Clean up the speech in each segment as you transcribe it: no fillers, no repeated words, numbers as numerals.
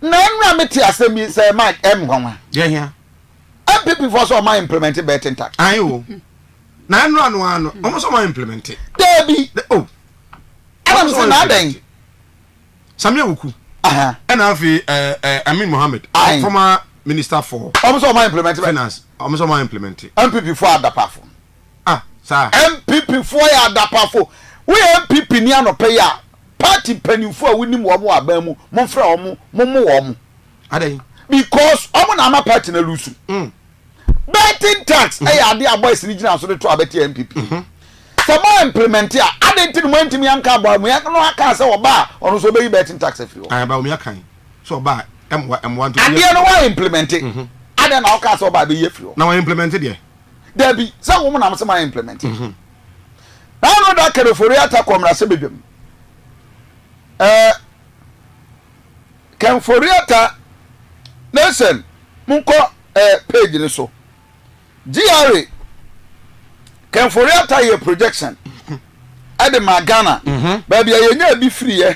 Na nnura mi te asɛm yi sɛ Mike ɛm nwanwa. Deɛ hia. NPP foɔ sɛ ɔma implement betting tax. Ayi o. Na nnura no ano ɔmo sɛ ɔma implement. Deebi. O. Ɛna mi sɛ na adɛn. Samia Wuku. Ɛna afei ɛɛ ɛɛ Amin Mohammed. Former minister for. Ɔmo sɛ ɔma implement. Finance, ɔmo sɛ ɔma implement. NPP foɔ adapafo. Ah, saa. NPP foɔ yɛ adapafo. Woyɛ NPP ni anɔpɛ yi a, party mpanyinfoɔ a wonim wɔn wɔ aban mu, momfrɛ wɔn, mommo wɔn. Adɛn? Because wɔn na ama party no lose. Betting tax ɛyɛ adeɛ a boys no gyina so de to abɛte NPP. Sɛ mo implement a, adɛn nti na mo antumi anka abɔ amu no aka sɛ ɔba a ɔno nso ɔbɛyi betting tax afiri hɔ? Ah, ba omi akan sɛ ɔba a ɛmmoa ɛmmoa nti. Adeɛ no wa implement. Adɛn na ɔka sɛ ɔba a bɛyi afiri hɔ? Na wa implement deɛ? Dabi, sɛ wɔn nam sɛ ma implement. Na ano da Ken Ofori-Atta kɔ mmarahyɛbadwam. Ɛɛ Ken Ofori-Atta, Nelson, monkɔ ɛɛ page no so. GRA, Ken Ofori-Atta yɛ projection ɛde ma Ghana. Baabi a yɛnya bi firiiɛ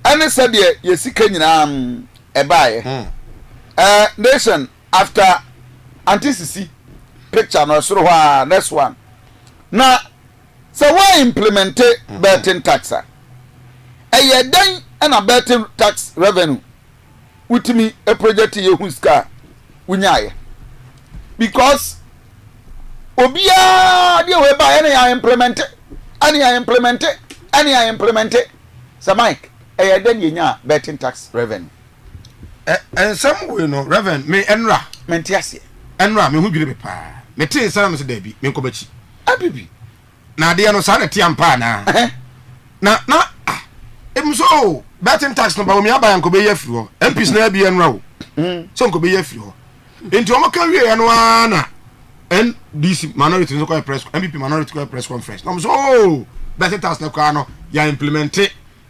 ɛne sɛdeɛ yɛ sika nyinaa ɛbaeɛ. Ɛɛ Nation, after Auntie Sisi picture no ɛsoro hɔ a, next one. Na sɛ wɔn implement betting tax a, ɛyɛ dɛn ɛna betting tax revenue wotumi project yɛ hu sika a wonyaayɛ? Because obiara deɛ wei ba ɛna yɛ implement, ɛna yɛ implement, ɛna yɛ implement. Sɛ Mike, ɛyɛ dɛn yɛ nya betting tax revenue? Ɛ nsɛm wei no, Reverend, me ɛnora. Mente aseɛ. Ɛnora me ho dwiri me paa. Me tee nsa na me sɛ daabi, me nkɔ m'akyi. Abibi. Na adeɛ no saa na ɛte ampa anaa? Na na ah, ebi nso o, oh, betting tax no ba omi aba ya nkɔbɛyi afiri hɔ. MPs na abi ɛnora o. Sɛ nkɔbɛyi afiri hɔ. Nti wɔn ka wie no ara na NDC minority nso kɔyɛ press, NPP minority kɔyɛ press conference. Na wɔn sɛ oh, betting tax no koraa no yɛ implement,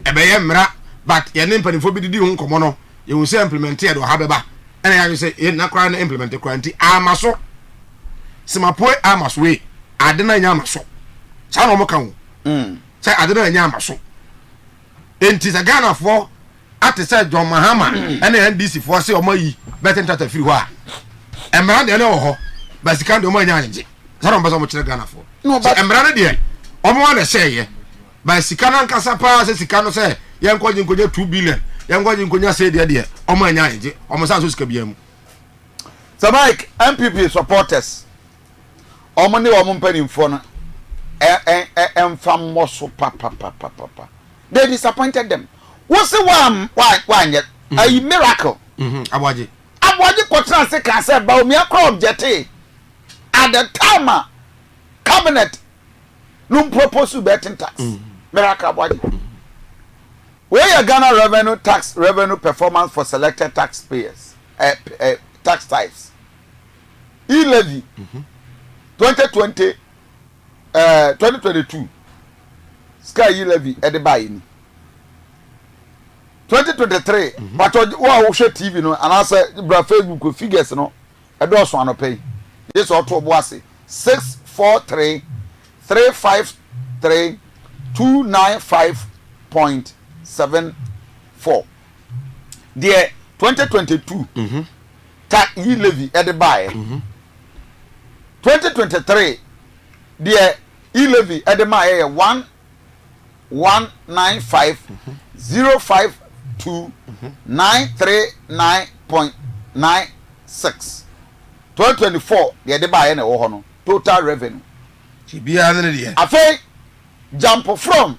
ɛbɛyɛ mmara, but yɛne mpanimfoɔ bi didi ho nkɔmmɔ no, yɛhu sɛ implement yɛde ɔha bɛba, ɛna yɛadwe sɛ yɛn na koraa no implement koraa nti ama so semapoe ama so wei ade no anya ama so saa na wɔn ka ho sɛ ade no anya ama so. Nti sɛ Ghanafoɔ ate sɛ John Mahama ɛne NDC foɔ sɛ wɔn ayi betting tax afiri hɔ a, mmara deɛ no wɔ hɔ, ba sika deɛ wɔn anya anyegye saa na wɔn pɛ sɛ wɔn kyerɛ Ghanafoɔ sɛ mmara no deɛ wɔn ana ɛhyɛɛyɛ. But sika no ankasa paa, sɛ sika no sɛ yɛnkɔgye nkɔnya 2 billion, yɛnkɔgye nkɔnya sɛ deɛ ɔmo anya anyegye, ɔmo nsa nso sika biara mu. Sɛ Mike, NPP supporters, ɔmo ne ɔmo mpanimfoɔ no ɛ ɛ ɛ ɛnfa mmɔ so papapapapa. They disappointed them. Wosi wa wa wanyɛ ayi miracle. Aboagye. Aboagye kɔtena ase kan sɛ Bawumia kora objecte at the time a cabinet no propose betting tax. Miracle Aboagye. Wei yɛ Ghana Revenue tax revenue performance for selected taxpayers, tax types. E-levy 2020, 2022 sika e-levy ɛde baayɛ ni. 2023 pàtó wo a wohwɛ TV no anaasɛ bra Facebook, figures no ɛdɔɔso anɔpɛ yi. Yɛ sɛ ɔto ɔbo ase, 643 353 295.74 deɛ 2022 ta e-levy ɛde baayɛ. 2023 deɛ e-levy ɛde maayɛ yɛ 1195 052 939.96. 2024 deɛ ɛde baayɛ na ɛwɔ hɔ no, total revenue. Biara ne deɛ. Afei jump from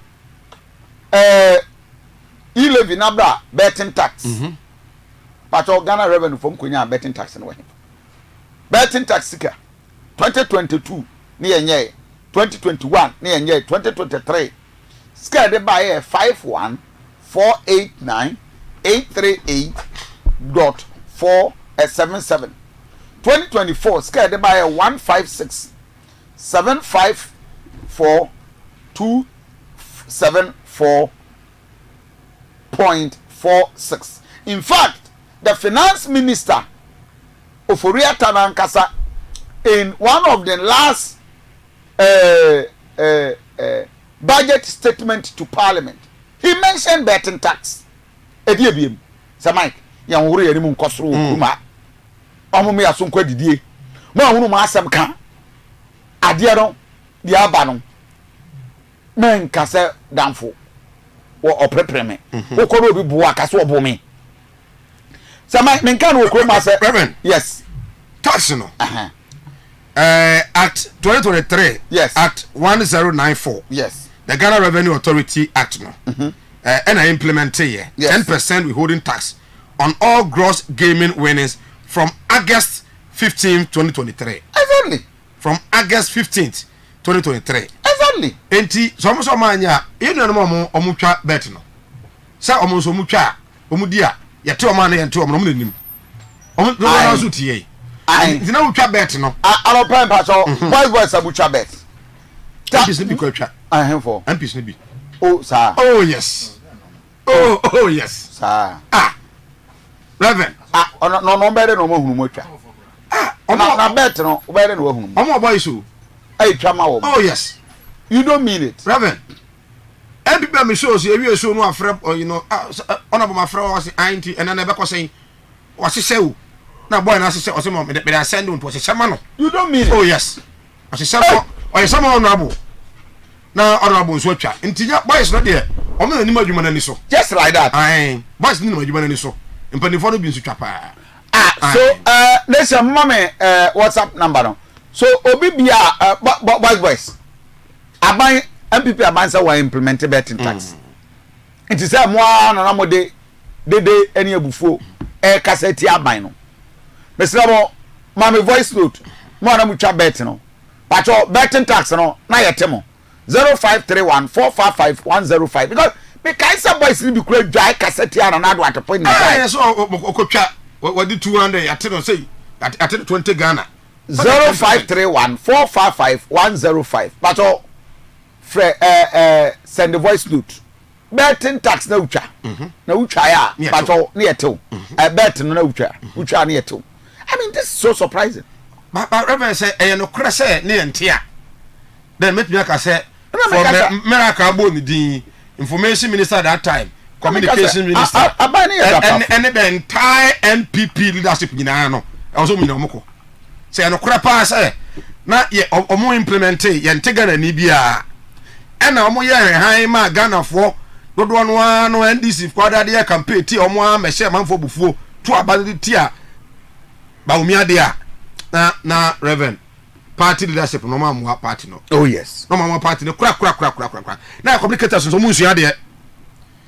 e-levy nabra betting tax. Pàtó Ghana Revenue fom konya betting tax no wɔ he? Betting tax sika 2022 ne yɛn nyɛ, 2021 ne yɛn nyɛ, 2023 sika yɛde baayɛ yɛ 51489838.477. 2024 sika yɛde baayɛ 156 754 274.46. In fact, the finance minister Ofori-Atta nankasa, in one of the last budget statement to parliament, he mentioned betting tax. Edi ebiem. Sɛ Mike, yɛn hohoro yɛn anim nkɔ soro wɔ kurom ha. Ɔmo mo yɛ aso nkɔ adidie. Mo ahunu mo asɛm ka. Adeɛ no deɛ aba no, mɛnka sɛ damfo wɔ ɔprepre me. Wokɔ na obi bo a, ka sɛ ɔbo me. Sɛ Mike, menka no wɔ kurom ha sɛ. Reverend. Yes. Tax no. Act 2023. Yes. Act 1094. Yes. The Ghana Revenue Authority Act no. Ɛna implement yɛ. Yes. 10% withholding tax on all gross gaming winnings from August 15, 2023. Exactly. From August 15th, 2023. Exactly. Enti sɛ ɔmo sɛ ɔmo anya a, yɛn nuanom a ɔmo twa bet no, sɛ ɔmo nso ɔmo twa a, ɔmo di a, yɛte ɔmo a na yɛnte ɔmo no, ɔmo na nim. Ɔmo dodoɔ naa nso tie yi. Nti na wotwa bet no. Anɔpa mpatsɔ, boys a motwa bet. MPs no bi kɔ atwa. Ahemfo. MPs no bi. Oh saa. Oh yes. Oh yes. Saa. Ah. Reverend. Ah, ɔno na ɔno bɛyɛ dɛ na ɔmo ahunu mu atwa. Ah, ɔmo na bet no, ɔbɛyɛ dɛ na wahunu mu. Ɔmo ɔbɔ yi so. Ɛyɛ twa ma wɔn. Oh yes. You don't mean it. Reverend. MP bɛ mi show so ewie show no afrɛ ɔyi no, ɔna bɔ ma frɛ ɔsi ayi nti ɛnɛ na ɛbɛkɔ sɛn. Ɔhyehyɛ o. Na boy na ahyehyɛ ɔsɛ mo mede mede asɛn do nti ɔhyehyɛ ma no. You don't mean it. Oh yes. Ɔhyehyɛ ma ɔhyehyɛ ma honorable. Na honorable nso atwa. Nti nya boys no deɛ ɔmo na nim adwuma no ani so. Just like that. Ae boys no nim adwuma no ani so. Mpanimfoɔ no bi nso twa paa. Ah so uh, nation mma me WhatsApp number no. So obi bia boys boys aban MPP aban sɛ wɔn implement betting tax. Nti sɛ mo ara na na mo de dede ne abufuo ɛrekasa tia aban no. Mesrɛ mo ma me voice note mo a na motwa bet no. Pakyɛ betting tax no na yɛte mo 0531 455 105 because mekae sɛ boys no bi kura dwae kasa tia Nana Addo Atepo ne dwae. Ɛɛ sɛ ɔkɔtwa wɔde 200 yɛate no sɛ yɛate no 20 Ghana. 0531 455 105 pakyɛ frɛ ɛɛ ɛɛ send the voice note. Betting tax na wotwa na wotwa yɛ a patɔ ne yɛ tew ɛ bet no na wotwa wotwa ne yɛ tew. I mean, this is so surprising. Ba Reverend, sɛ ɛyɛ nokorɛ sɛ ne yɛ nte a, then mɛtumi aka sɛ for miracle abɔ ne din, information minister at that time, communication minister, ɛne the entire NPP leadership nyinaa no, ɛwɔ sɛ ɔmo nyinaa ɔmo kɔ. Sɛ ɛyɛ nokorɛ paa sɛ na yɛ ɔmo implemente yɛnte Ghana ni biara, ɛna ɔmo yɛ hann maa Ghanafoɔ dodoɔ no ara no, NDC foɔ ade yɛ campaign ti ɔmo ara mɛhyɛ amanfoɔ bufuo to aba no de tia Bawumia deɛ a, na Reverend, party leadership no ɔmo amoa party no. Oh yes. Na ɔmo amoa party no kora kora kora kora kora. Na yɛ communicators nso ɔmo nsua adeɛ.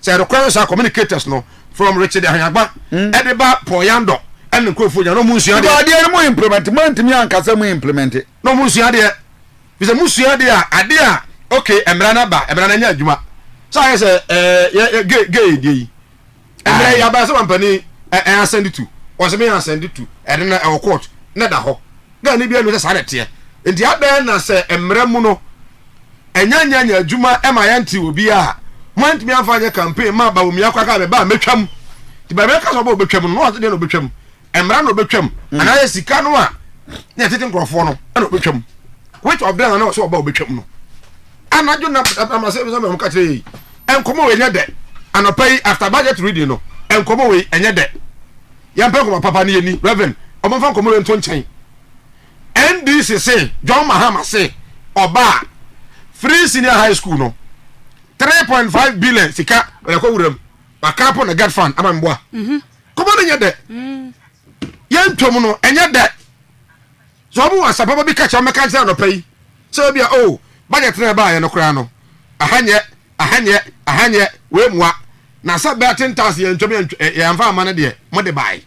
Sɛ ɛnokorɛ no saa communicators no from Richard Ahiagba ɛde ba Paul Yandɔ ɛne nkurɔfoɔ nyinaa na ɔmo nsua adeɛ. Adeɛ no mo implement, mo antumi ankasa mo implement. Na ɔmo nsua adeɛ. Fisɛ mo sua adeɛ a, adeɛ a okay mmara no aba, mmara no anyɛ adwuma. Sɛ ayɛ sɛ ɛɛ yɛ yɛ gay gay deɛ yi. Mmara yi aba sɛ wampanin ɛ ɛ asɛnde tu. Wɔsɛ me asɛnde tu. Ɛde no ɛwɔ court na ɛda hɔ. Ghana ni biara nim sɛ saa na ɛteɛ. Nti adɛn na sɛ mmara mu no ɛnyɛ nyɛ nyɛ adwuma ɛma yɛnte obiara a moantumi amfa anyɛ campaign ma Bawumia koraa kaa meba a mɛtwam. Nti Bawumia ka sɛ ɔba ɔbɛtwam no na ɔse deɛ na ɔbɛtwam. Mmara na ɔbɛtwam anaasɛ sika no a na yɛtete nkurɔfoɔ no ɛna ɔbɛtwam. Which of them na ɔsɛ ɔba ɔbɛtwam no? Anadwo na ama sɛ sɛ mɛmo ka kyerɛ yi nkɔmɔ wei nyɛ dɛ. Anɔpa yi after budget reading no nkɔmɔ wei ɛnyɛ dɛ. Yɛmpɛ nkɔmɔ papa ne yɛni Reverend ɔmɔmfa nkɔmɔ wei nto nkyɛn. NDC se John Mahama se ɔba a free senior high school no 3.5 billion sika ɔyɛ kɔ wuram wakapo na get fund ama mboa. Kɔmɔ no nyɛ dɛ. Yɛntwam no ɛnyɛ dɛ. So ɔmo wɔ asɛm papa bi ka kyerɛ ɔmo mɛka nkyerɛ anɔpa yi sɛ ebi a oh budget na ɛbaayɛ no koraa no aha nyɛ aha nyɛ aha nyɛ wei mua na sɛ bɛɛ 10,000 yɛntwam yɛn yɛnfa ama no deɛ mo de bae.